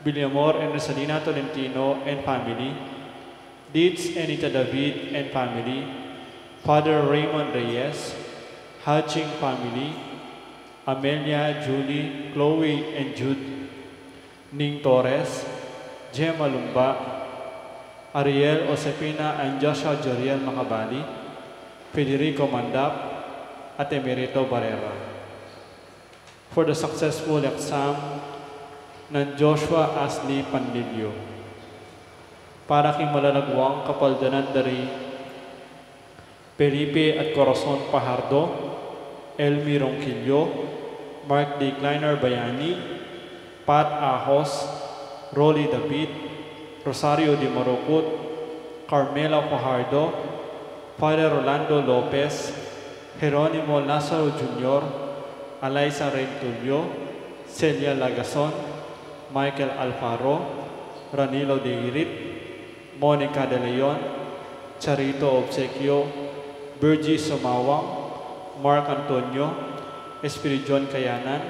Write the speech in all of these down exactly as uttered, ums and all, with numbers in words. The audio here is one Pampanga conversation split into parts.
Villamor and Rosalina Tolentino and family, Dids and Ita David and family, Father Raymond Reyes, Haching family, Amelia, Julie, Chloe, and Jude, Ning Torres, Gemma Lumba, Ariel, Josefina, and Joshua Joriel Macabali, Federico Mandap, at Emerito Barrera. For the successful exam nang Joshua Asli Panlilio. Para king malalagwang kapaldanan da ri Felipe at Corazon Fajardo, Elmi Ronquillo, Mark D. Kleiner Bayani, Pat Ahos, Rolly David, Rosario Di Marucut, Carmela Fajardo, Father Rolando Lopez, Jeronimo Lazaro Junior, Alaisa Rentulio, Celia Lagason, Michael Alfaro, Ranilo Deirit, Monica De Leon, Charito Obsequio, Virgie Sumawang, Mark Antonio, Espiridion Kayanan,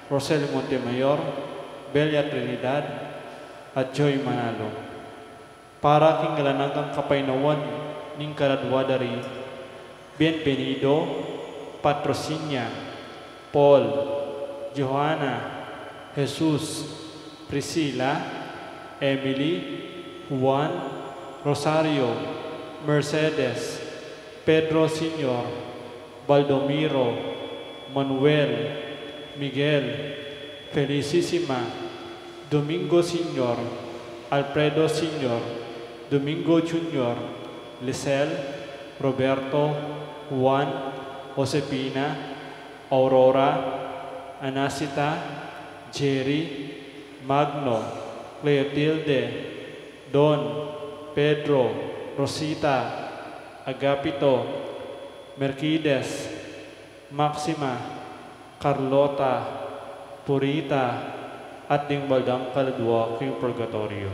Rosel Montemayor, Belia Trinidad, at Joy Manalo. Para king alang anggang kapaynawan ning kaladwa da ri Bienvenido, Patrocinia, Paul, Johanna, Jesus, Priscila, Emily, Juan, Rosario, Mercedes, Pedro Senior, Baldomiro, Manuel, Miguel, Felicissima, Domingo Senior, Alfredo Senior, Domingo Junior, Lisel, Roberto, Juan, Josefina, Aurora, Anacita, Jerry, Magno, Cleotilde, Don, Pedro, Rosita, Agapito, Mercedes, Maxima, Carlota, Purita, at ding baldang kaladwa king purgatorio.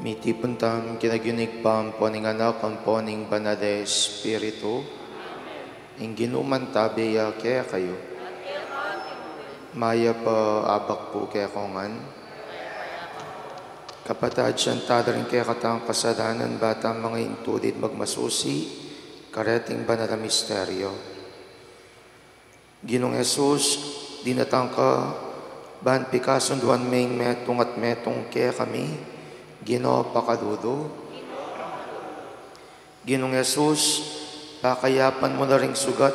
Mitipun tamu king lagyu ning Ibpa, ampo ning Anak, ampo ning Banal a Espiritu. Ing Ginu mantabe ya kekayu. Mayap a abak pu kekongan. Kapatad, sisian tala ring kekatang kasalanan, ba tang manga intulid magmasusi kareting banal a misteryo. Ginung Jesus, dinatang ka ban pikasunduan me ing metung at metung kekami, Ginu, pakalulu. Ginung Jesus, pakayapan mu na ring sugat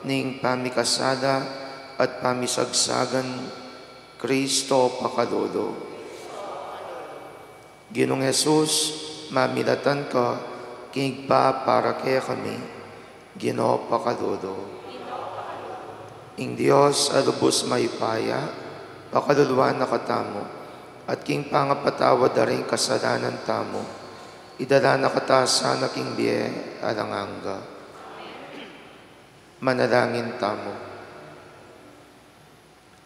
ning pamikasala at pamisagsagan, Kristo, pakalulu. Ginung Jesus, mamilatan ka king Ibpa para kekami, Ginu, pakalulu. Ing Dios a lubus mayupaya, pakaluluan na katamu, at king pangapatawad da ring kasalanan tamu, idala na kata sana king bie alang angga. Manalangin tamu.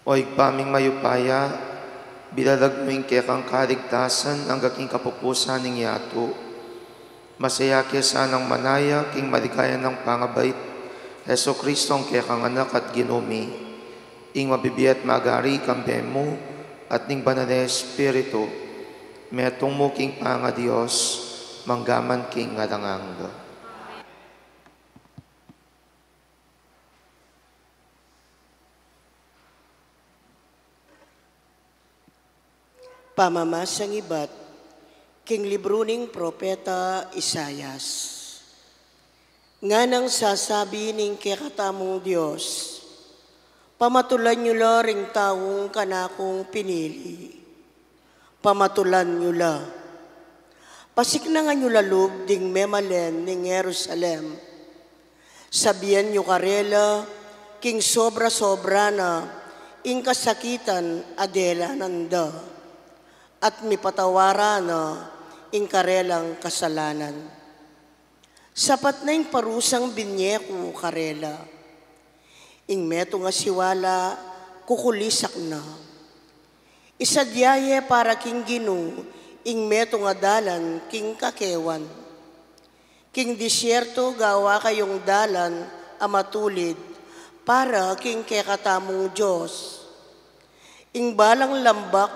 O Ibpa ming mayupaya, bilalag mu ing kekang kaligtasan angga king kapupusan ning yatu. Masaya ke sanang manaya king maligaya nang pangabait Jesucristo, ing kekang Anak at Ginu mi. Ing mabibie at magari, kambe mu, at ning Banal a Espiritu, metung mu king pangaDios, mangga man king alang angga. Pamamasang ibat king libru ning propeta Isaias. Nganang sasabi ning kekatamung Dios, "Pamatulan yu la ring taung kanakung pinili. Pamatulan yu la. Pasiknangan yu la lub ding memalen ning Jerusalem. Sabian yu karela king sobra-sobra na ing kasakitan a delanan da, at mipatawaran na ing karelang kasalanan. Sapat na ing parusang binye ku karela. Ing metung a siwala kukulisak na. Isadya ye para king Ginu ing metung a dalan king kakewan. King disyerto gawa kayung dalan a matulid para king kekatamung Dios. Ing balang lambak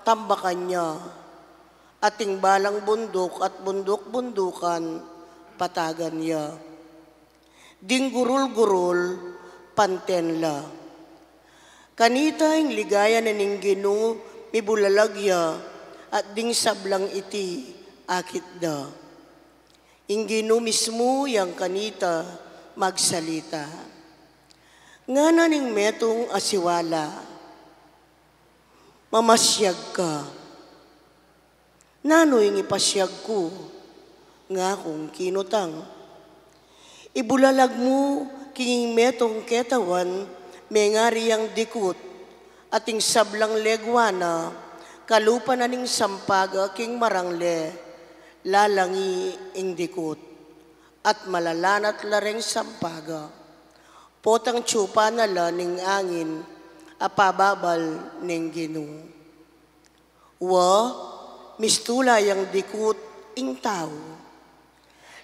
tambakan ya, at ing balang bunduk at bunduk-bundukan patagan ya. Ding gurul-gurul panten la. Kanita ing ligaya na ning Ginu mibulalag ya, at ding sablang iti akit da." Ing Ginu mismu yang kanita magsalita. Ngana ning metung a siwala, "Mamasyag ka." "Nanu ing ipasyag ku?" ngakung kinutang. "Ibulalag mu king metung ketawan mengari yang dikut, at ing sablang legua na kalupa na ning sampaga king marangle, lalangi ing dikut, at malalanat la reng sampaga. Potang tsupa na la ning angin a pababal ning Ginu." Wa, mistula yang dikut ing tau.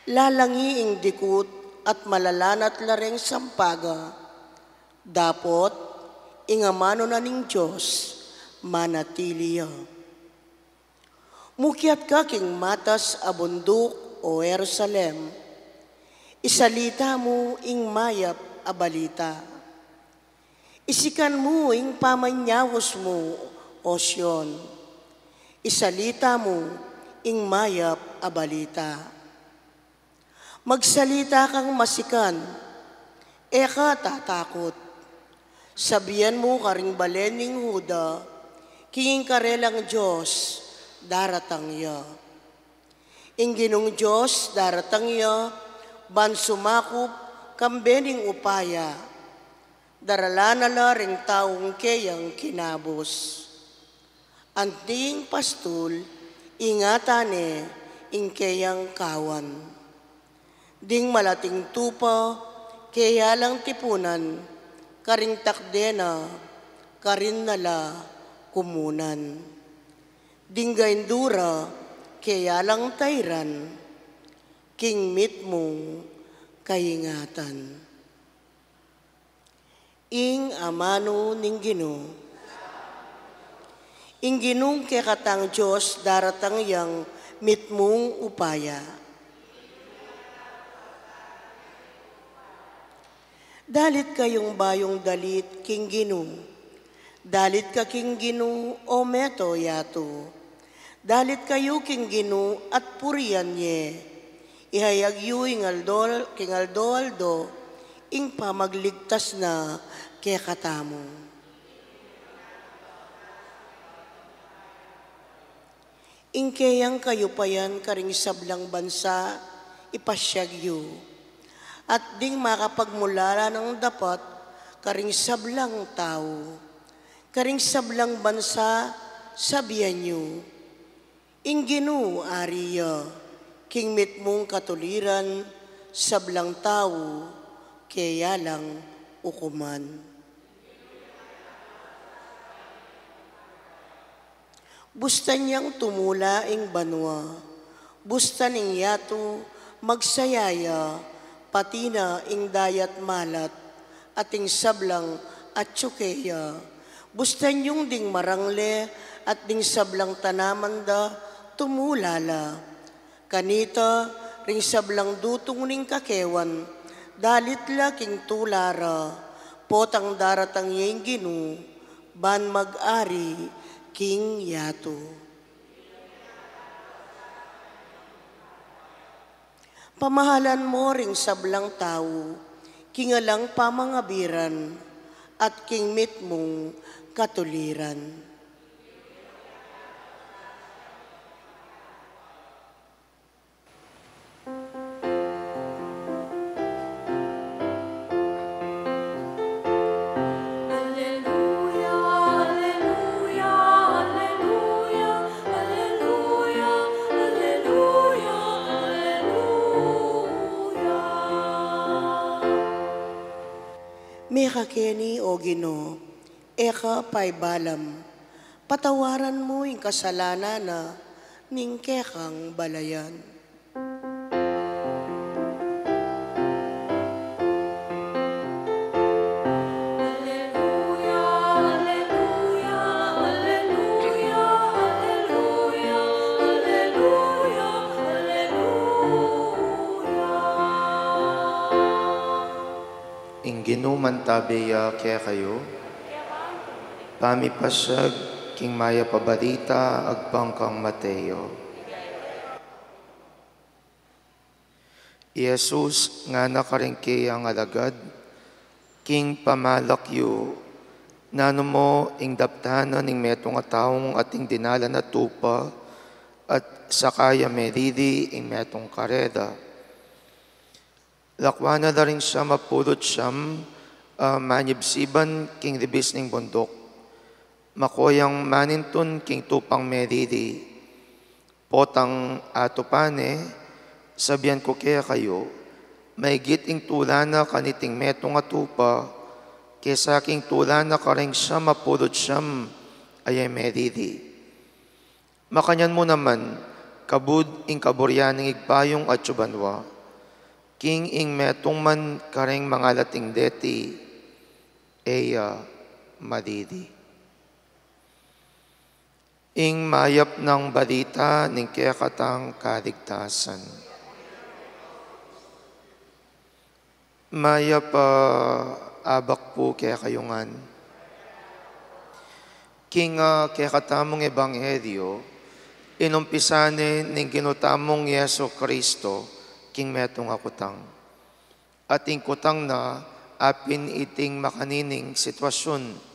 Lalangi ing dikut at malalanat la reng sampaga. Dapot, ing amanu na ning Dios manatili ya. Mukyat ka king matas a bunduk, o Jerusalem. Isalita mu ing mayap a balita. Isikan mu ing pamanyaus mu, o Sion. Isalita mu ing mayap a balita. Magsalita kang masikan, e ka tatakut. Sabian mu karing balen ning Juda, king karelang Dios daratang ya. Ing Ginung Dios daratang ya, ban sumakup kambe ning upaya. Daralan na la ring taung keyang kinabus. Anting pastul, ingatan ne ing keyang kawan. Ding malating tupa, keya lang tipunan, karing takde na, karin na la kumunan. Ding gaindura, keya lang tairan, king mitmung kaingatan. Ing amanu ning Ginu. Ing Ginung kekatang Dios daratang yang mitmung upaya. Dalit kayung bayung dalit king Ginu. Dalit ka king Ginu, o meto yatu. Dalit kayu king Ginu at purian ye. Ihayag yu ing aldo, king aldo-aldo, ing pamagligtas na kekatamu. Ing keyang kayupayan karing sablang bansa, ipasyag yu. At ding makapagmulalang dapat karing sablang tau, karing sablang bansa, sabian yu, ing Ginu ari ya, king mitmung katuliran, sablang tau, keya lang ukuman. Bustan yang tumula ing banua, bustan ing yatu magsaya ya, pati na ing dayat malat, at ing sablang atyu keya. Bustan yung ding marangle at ding sablang tanaman da tumula la. Kanita, ring sablang dutung ning kakewan, dalit la king tula ra, potang daratang ya ing Ginu, ban mag-ari king yatu. Pamahalan mo ring sablang tau, king alang pamangabiran, at king mitmung katuliran. Aleluya, aleluya, aleluya, aleluya, aleluya. Mekake ni, O Ginu, e ka paibalam, patawaran mu ing kasalanan na ning kekang balayan. Aleluya, aleluya, aleluya, aleluya, aleluya, aleluya. Ing Ginu mantabe ya kekayu. Pamipasyag king mayap a balita agpang kang Mateo. I Jesus ngana karing keyang alagad, king pamalak yu, nanu mo ing daptan na ning metung a taung ating dinalan a tupa, at saka ya melili ing metung karela? Lakwan na la ring siyam a pulu't siyam a manyibsiban king libis ning bunduk, mako yang manintun king tupang melili. Potang atupan ne, sabian ku kekayu, maigit ing tula na kaniting metung a tupa kesa king tula na karing siyam a pulu't siyam a e melili. Makanyan mu naman, kabud ing kaburian ning Ibpa yung atsu banua, king ing metung man kareng mangalat ing deti, e ya malili. Ing mayap nang balita ning kekatang kaligtasan. Mayap a abak pu kekayu ngan. King, ah, kekatamung ebanghelyo, inumpisa ne ning Ginu tamung Jesu Kristo king metung a kutang. At ing kutang na, apin iting makanining sitwasyun.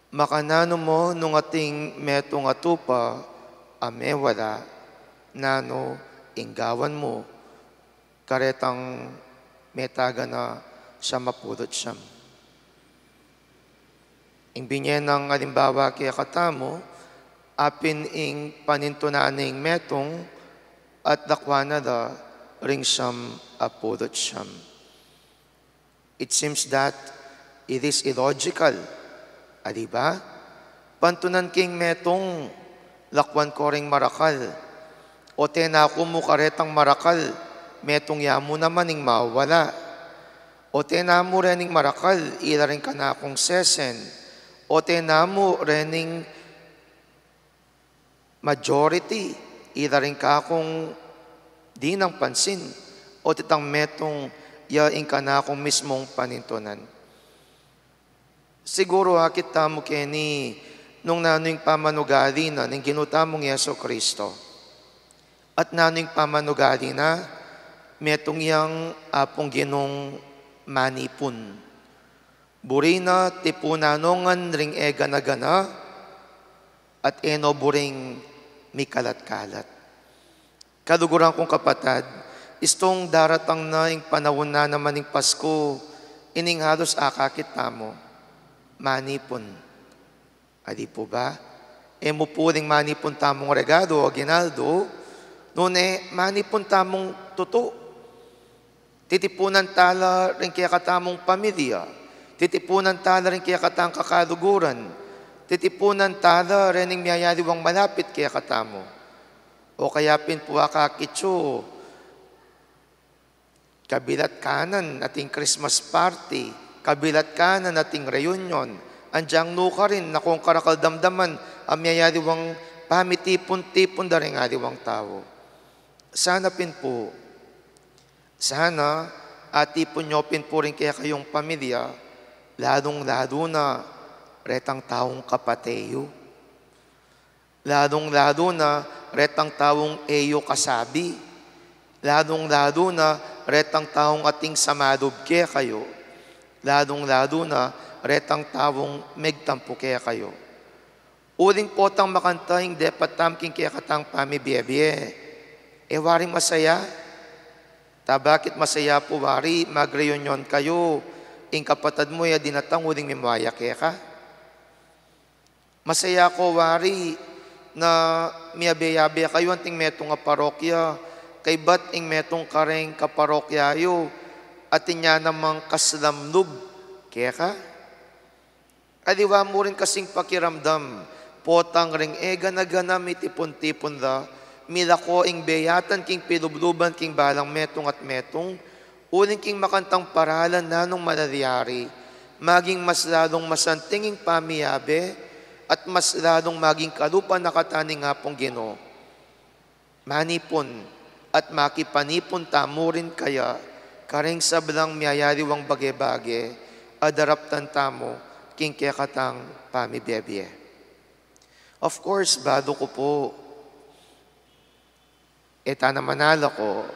Makananu mo nung ating metung a tupa a mewala, nanu ing gawan mu karetang metaga na siyam a pulu't siyam? Ing binye nang alimbawa kekatamu, apin ing panintunan ning metung at lakwan na la ring siyam a pulu't siyam. It seems that it is illogical. A, di ba? Pantunan ke ing metung, lakwan ko ring marakal. O te naku mu karetang marakal, metung ya mu naman ing mawala. O te namu rening marakal, ila ring kanakung sesen. O te namu rening majority, ila ring kakung dinang pansin, o te tang metung ya ing kanakung mismung panintunan. Siguru akit tamu keni nung nanu ing pamanugali na ning Ginu tamung Jesu Kristo. At nanu ing pamanugali na, metung yang Apung Ginung manipun. Buri na tipunan no ngan ring e gana-gana, at e no buring mikalat-kalat. Kaluguran kung kapatad, istung daratang na ing panaun na naman ning Pasku, ining halus akakit tamu, manipun. A, di pu ba? E mu pu ring manipun tamung regalu, aguinaldo, nune manipun tamung tutu. Titipunan tala ring kekatamung pamilya, titipunan tala ring kekatang kakaluguran, titipunan tala rening miyayaliwang malapit kekatamu. O kaya pin pu akakit yu, kabilat kanan ating Christmas party, kabilat kanan ating reunion, agyang nukarin na kung karakal damdaman a miyayari wang pamitipun-tipun da ring aliwang tau. Sana pin pu, sana atipun yu pin pu ring kekayung pamilya, lalung-lalu na retang taung kapate yu. Lalung-lalu na retang taung e yu kasabi. Lalung-lalu na retang taung ating samalub kekayu. Lalung-lalu na retang taung megtampu kekayu. Uling potang makanta ing depat tamu king kekatang pamibie-bie. E wari masaya? Ta bakit masaya pu wari magreunion kayu, ing kapatad mu e dinatang uling mimaya keka? Masaya ko wari na miyabe-yabe kayu anting metung a parokya, kaybat ing metung kareng kaparokya yu, atin ya namang kaslamlub keka? Aliwa mu rin kasing pakiramdam, potang ring e gana-gana mitipun-tipun da, milako ing beyatan king pilubluban king balang metung at metung, uling king makantang paralan nanung malalyari, maging mas lalung masanting ing pamiyabe, at mas lalung maging kalupa na kata ning Apung Ginu. Manipun at makipanipun tamu rin kaya kareng sablang miyayari wang bage-bage a daraptan tamu king kekatang pamibie-bie. Of course, balu ku pu, e ta naman alako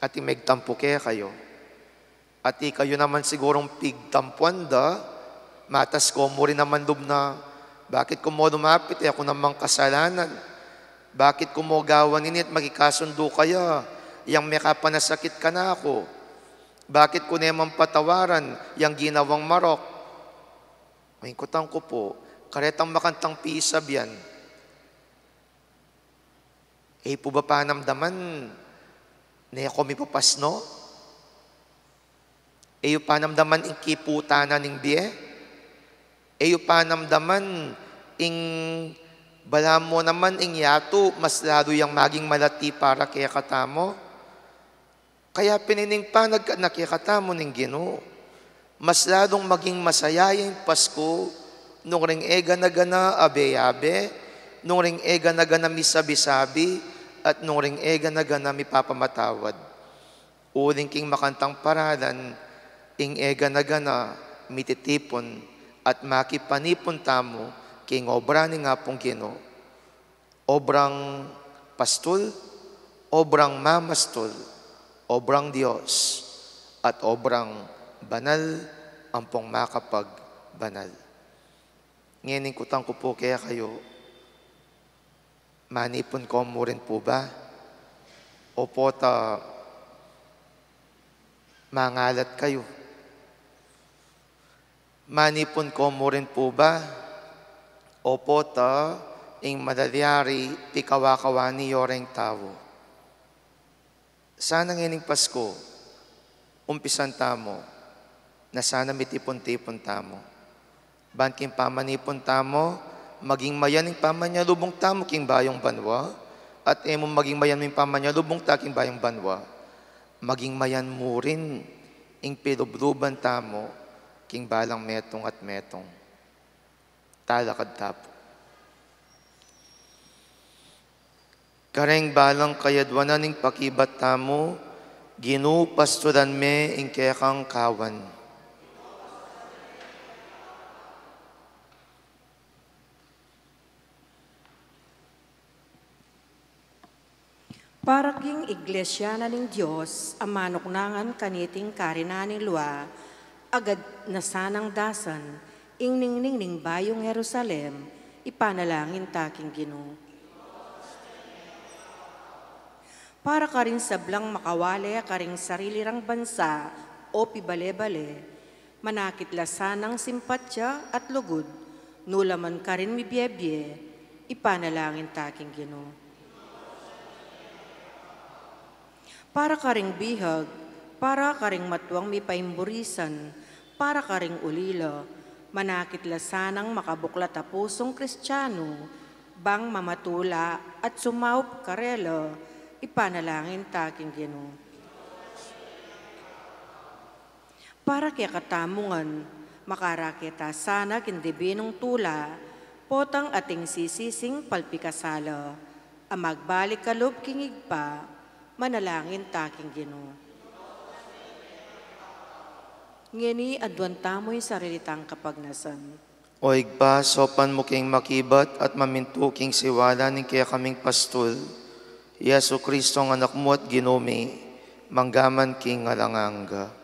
ating megtampu kekayu. At ikayu naman sigurung pigtampuan da, matas ko mu rin naman lub na, bakit ko mu lumapit, e ku namang kasalanan? Bakit ko mu gawan ini at makikasundu kaya yang mekapanasakit kanaku? Bakit ko ne man patawaran yang ginawang marok? Ing kutang ku pu, karetang makantang pisabian, e yu pu ba panamdaman ne ko mipapasno? E yu panamdaman ing kiputanan ning bie? E yu panamdaman ing balamu naman ing yatu mas lalu yang maging malati para kekatamu? Kaya pin ining panagkat na kekatamu ning Ginu, mas lalung maging masaya ing Pasku nung ring e gana-gana abe-abe, nung ring e gana-gana misabi-sabi, at nung ring e gana-gana mipapamatawad. Uling king makantang paralan, ing e gana-gana mititipun at makipanipun tamu king obra ning Apung Ginu. Obrang pastul, obrang mamastul, obrang Dios, at obrang banal ampong makapagbanal. Ngening kutang ku pu kekayu, manipun ko mu rin pu ba? O pota mangalat kayu? Manipun ko mu rin pu ba? O pota ing malalyari pikawa-kawani yu reng tau? Sana ngening Pasku, umpisan tamu, na sana mitipun-tipun tamu. Ban king pamanipun tamu, maging mayan ing pamanyalubung tamu king bayung banua, at e mu maging mayan ing pamanyalubung ta king bayung banua, maging mayan mu rin ing pilubluban tamu king balang metung at metung. Talakad ta pu. Kareng balang kayadwanan ning pakibat tamu, Ginu, pastulan me ing kekang kawan. Para king Iglesia na ning Dios a manuknangan kaniting karinan ning lua, agad na sanang dasan ing ningning ning bayung Jerusalem, ipanalangin ta king Ginu. Para karing sablang makawale karing sarili rang bansa o pibale-bale, manakit la sanang simpatya at lugud, nu la man karin mibie-bie, ipanalangin ta king Ginu. Para karing bihag, para karing matuang mipaimburisan, para karing ulila, manakit la sanang makabuklat a pusung Kristianu, bang mamatula at sumaup karela, ipanalangin ta king Ginu. Para kekatamu ngan, makarakit ta sana king dibinung tula, potang ating sisising palpikasala, a magbalik kalub king Ibpa, manalangin ta king Ginu. Ngeni aduan tamu ing sarili tang kapagnasan. O Ibpa, saupan mu king makibat at mamintu king siwala ning kekaming pastul, i Jesucristo a Anak mu at Ginu mi, mangga man king alang angga.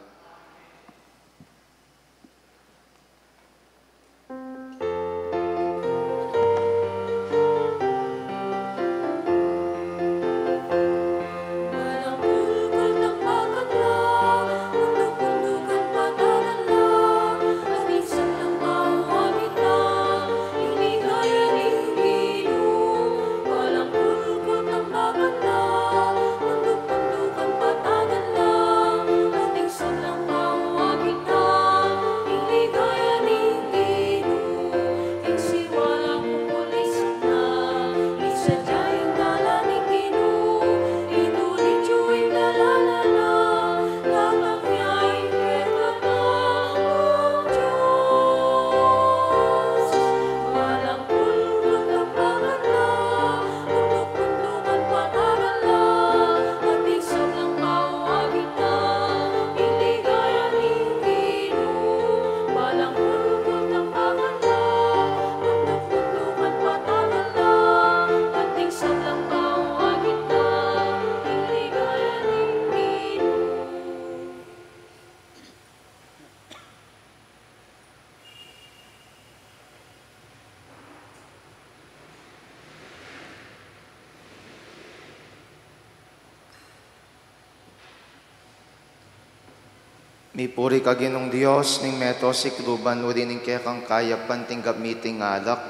Mipuri ka Ginung Dios ning meto sikluban, uli ning kekang kayapan tinggap mi iting alak,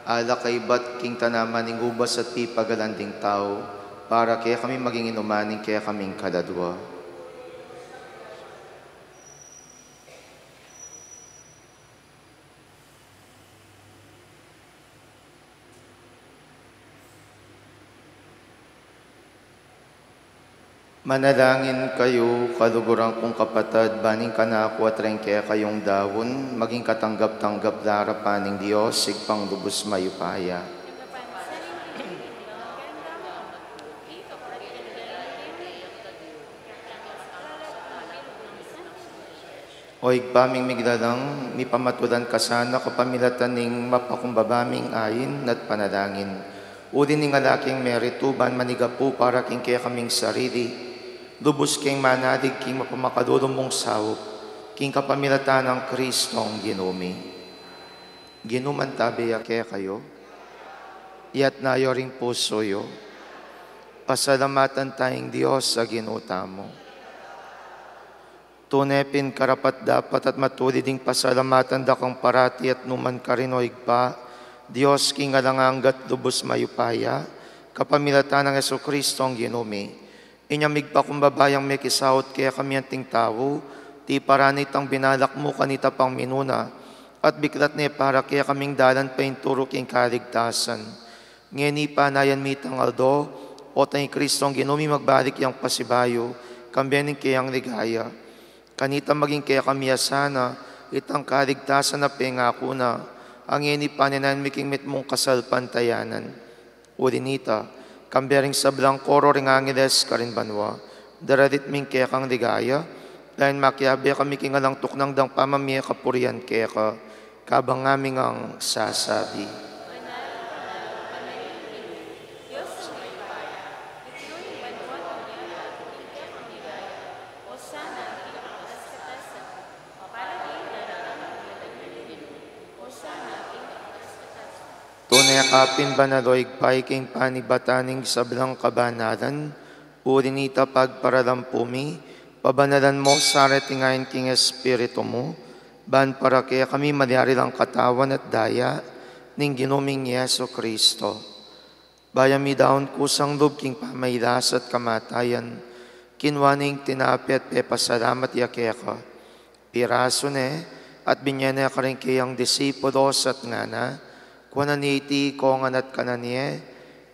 alak a ibat king tanaman ning ubas at pipagalan ding tau, para kekami maging inuman ning kekaming kaladua. Manalangin kayu, kaluguran kung kapatad, ban ing kanaku at ring kekayung daun maging katanggap-tanggap la arapan ning Dios, Ibpang lubus mayupaya. O Ibpa ming miglalang, mipamatulan ka sana kapamilatan ning mapakumbaba ming ain at panalangin. Uli ning ala king meritu ban manigapu para king kekaming sarili, lubus keng manalig king mapamakalulu mung saup, king kapamilatan nang Kristong Ginu mi. Ginu, mantabe ya kekayu. Iyatas yu ring pusu yu. Pasalamatan taya ing Dios a Ginu tamu. Tune pin karapat-dapat at matulid ing pasalamatan da kang parati at nu man karin, O Ibpa, Dios king alang angga at lubus mayupaya, kapamilatan nang Jesucristong Ginu mi. Inya migpakumbaba yang mekisaut kekami anting tau, tiparan na itang binalak mu kanita pang minuna, at biklat ne para kekaming dalan paintulu king kaligtasan. Ngeni panayan mi itang aldo, potang i Kristong Ginu mi magbalik yang pasibayu, kambe ning keyang ligaya. Kanita maging kekami ya sana itang kaligtasan a pengaku na, a ngeni panenayan mi king mitmung kasalpantayanan. Uli nita, kambe ring sablang koro ring angeles karin banua, daralit mi ing kekang ligaya, dayang makiabe kami king alang tuknang dang pamamie kapurian keka, kabang ngaming sasabi. Tune ka pin banal, O Ibpa, king panibatan ning sablang kabanalan, uli nita pagparalampu mi, pabanalan mu sa reting ain king Espiritu mu, ban para kekami malyari lang katawan at daya ning Ginu ming Jesucristo. Bayu ya midaun kusang lub king pamailas at kamatayan, kinua ne ing tinape at pepasalamat ya keka. Pirasu ne at binye ne karing keyang disipulos at ngana, kuanan ye iti ikongan at kanan ye,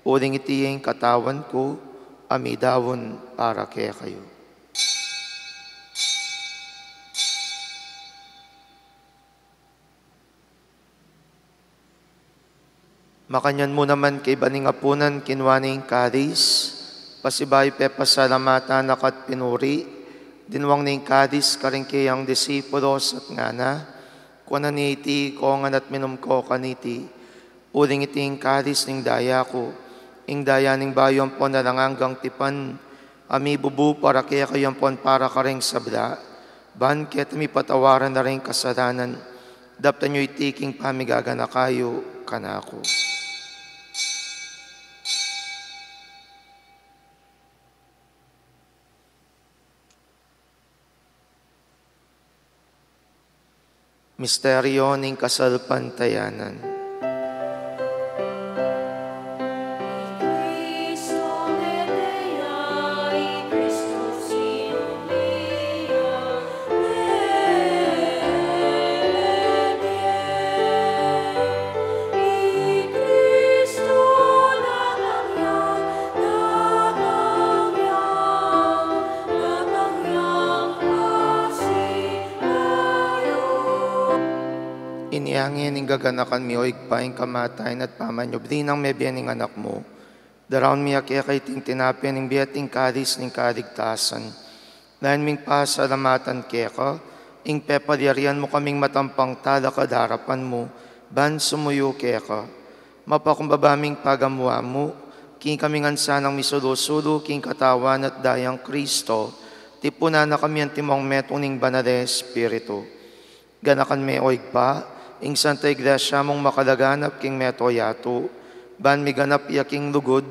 uling iti ing katawan ku a midaun para kekayu. Makanyan mu naman kaibat ning apunan, kinua ne ing kalis, pasibayu pepasalamatan na ka at pinuri, dinwang ne ing kalis karing kayang disipulos at ngana: Kuanan ye iti ikongan at minum kayu kaniti, uling iti ing kalis ning daya ku, ing daya ning bayu ampon alang anggang tipan, a mibubu para kekayu ampon para kareng sabla, ban keta mipatawaran la ring kasalanan. Daptan yu iti king pamiganaka yu kanaku. Misteryo ning kasalpantayanan. Inya ngeni gaganakan mi, o Ibpa, ing kamatayan at pamanyubli nang mebie ning Anak mu. Daraun mi keka iting tinape ning bie at ing kalis ning kaligtasan. Lain ming pasalamatan keka ing pepalyarian mu kaming matampang talakad king arapan mu, ban sumuyu keka. Mapakumbaba ming pagamu-amu king kami ngan sanang misulu-sulu king katawan at dayang Kristo, tipunan na kami antimong metung ning Banal a Espiritu. Ganakan me, o Ibpa, ing Santa Iglesia mung makalaganap king mabilug a yatu, ban miganap ya king lugud,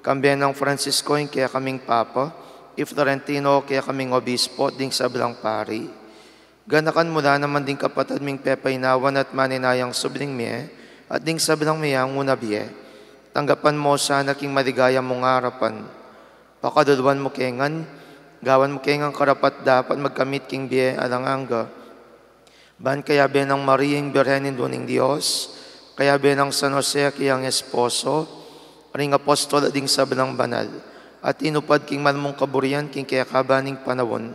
kambe nang Francisco ing kekaming Papa, i Florentino kekaming Obispo, ding sablang pari. Ganakan mu la naman ding kapatad ming pepainawan at maninayang subling mie, at ding sablang meyangu na bie. Tanggapan mu la sana king maligaya mung arapan. Pakaluluan mu ke ngan, gawan mu ke ngan karapat-dapat magkamit king bie alang angga. Ban kayabe nang Maria ing Birhen, Indu ning Dios, kayabe nang San Jose a kayang esposo, ring apostol at ding sablang banal a tinupad king mal mung kaburian king kekaban ning panaun,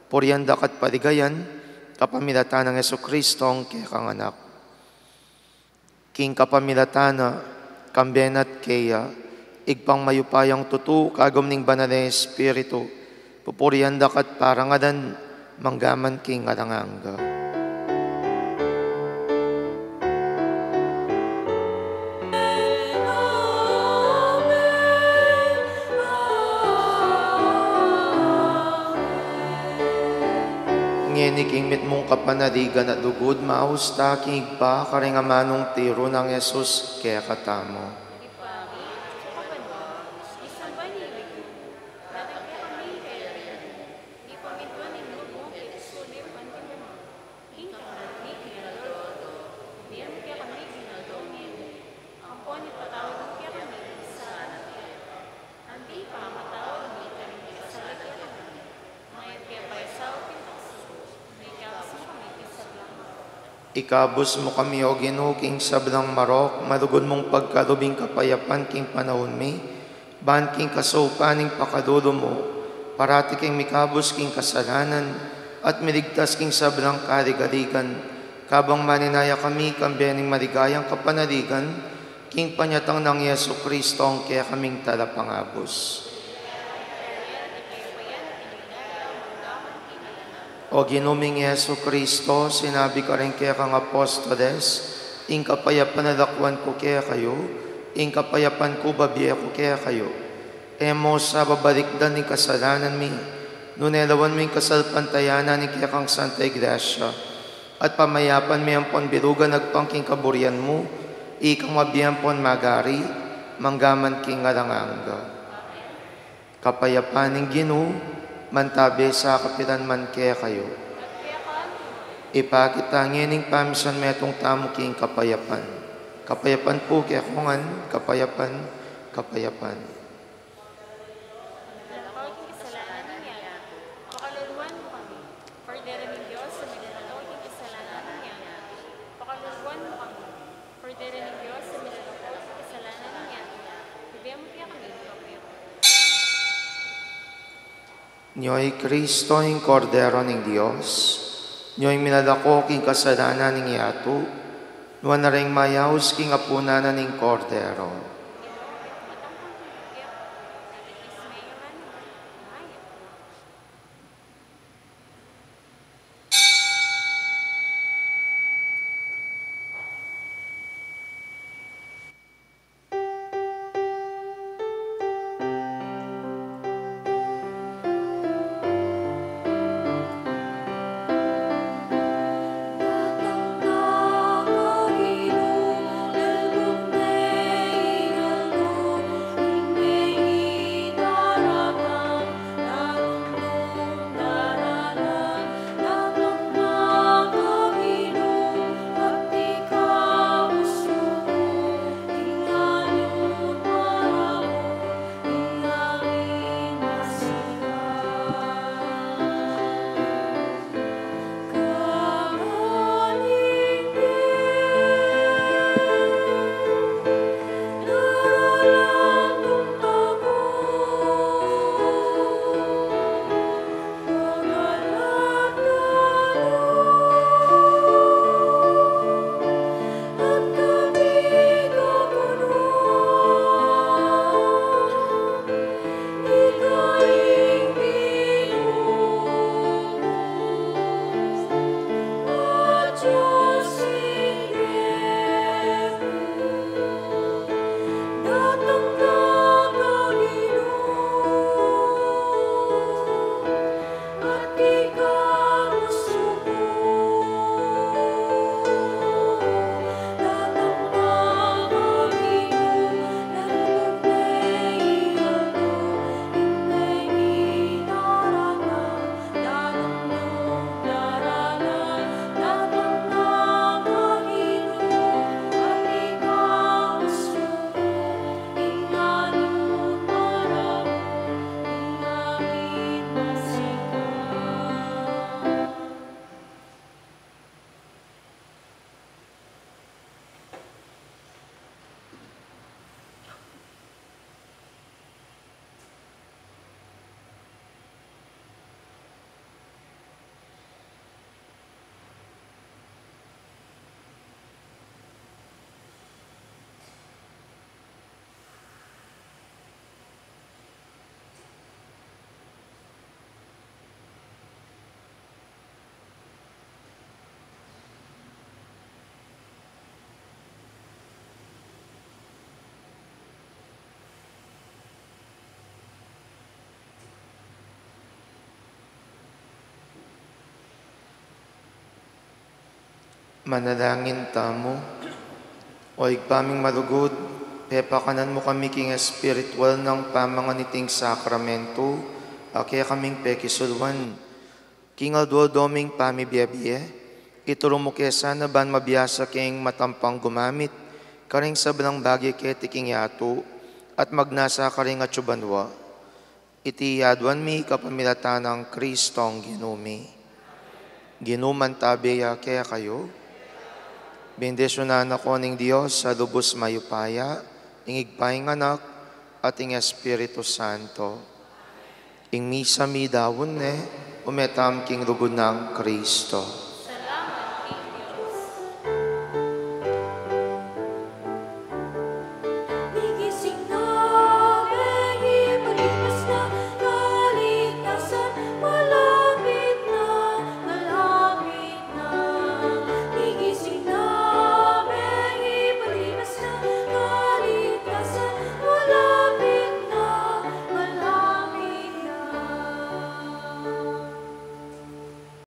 purian da ka at paligayan, kapamilatan nang Jesucristo a kekang Anak. King kapamilatan na, kambe na at keya, Ibpang mayupayang tutu, kagum ning Banal a Espiritu, pupurian da ka at parangalan, mangga man king alang angga. Ngeni king mitmung kapanaligan at lugud, maus ta king Ibpa, karing amanung tiru nang Jesus kekatamu. Ikabus mu kami, o Ginu, king sablang marok, malugud mung pagkalub ing kapayapan king panaun mi, ban king kasaupan ning pakalulu mu, parati kaming mikabus king kasalanan, at miligtas king sablang kaligaligan, kabang maninaya kami kambe ning maligayang kapanaligan, king panyatang nang Jesucristo a kekaming Talapangabus. O Ginu ming Jesucristo, sinabi mu karing kekang apostoles, ing kapayapan lakuan ku kekayu, ing kapayapan ku bibie ku kekayu. E mu sa babalikdan ing kasalanan mi, nune lawan mu ing kasalpantayanan ning kekang Santa Iglesia, at pamayapan me ampon bilugan agpang king kaburian mu, ikang mabie ampon magari, mangga man king alang angga. Kapayapan ning Ginu, mantabe sa kapilan man kekayu. Ipakit ta ngening pamisan metung tamu king kapayapan. Kapayapan pu kekongan, kapayapan, kapayapan. Pakaluluan mu kami. Kordero ning Dios, a minalako king kasalanan ning yatu. Pakaluluan mu kami. Kordero ning Dios, a minalako king kasalanan ning yatu. Ibie mu kekami ing kapayapan. Nyo i Kristo, ing Kordero ning Dios, nyo ing minalako king kasalanan ning yatu. Nuan na ring mayaus king apunan na ning Kordero. Manalangin tamu. O Ibpa ming malugud, pepakanan mu kami king espiritual nang pamangan iting sakramento a kekaming pekisulwan. King aldo-aldo ming pamibie-bie, ituru mu ke sana ban mabiasa keng matampang gumamit karing sablang bage keti king yatu at magnasa karing atsu banua. Iti aduan mi kapamilatan nang Kristong Ginu mi. Ginu mantabe ya kekayu. Bendisyunan na kayu ning Dios a lubus mayupaya, ing Ibpa, ing Anak, at ing Espiritu Santo. Ing misa midaun ne, ume tamu king lugud nang Kristo.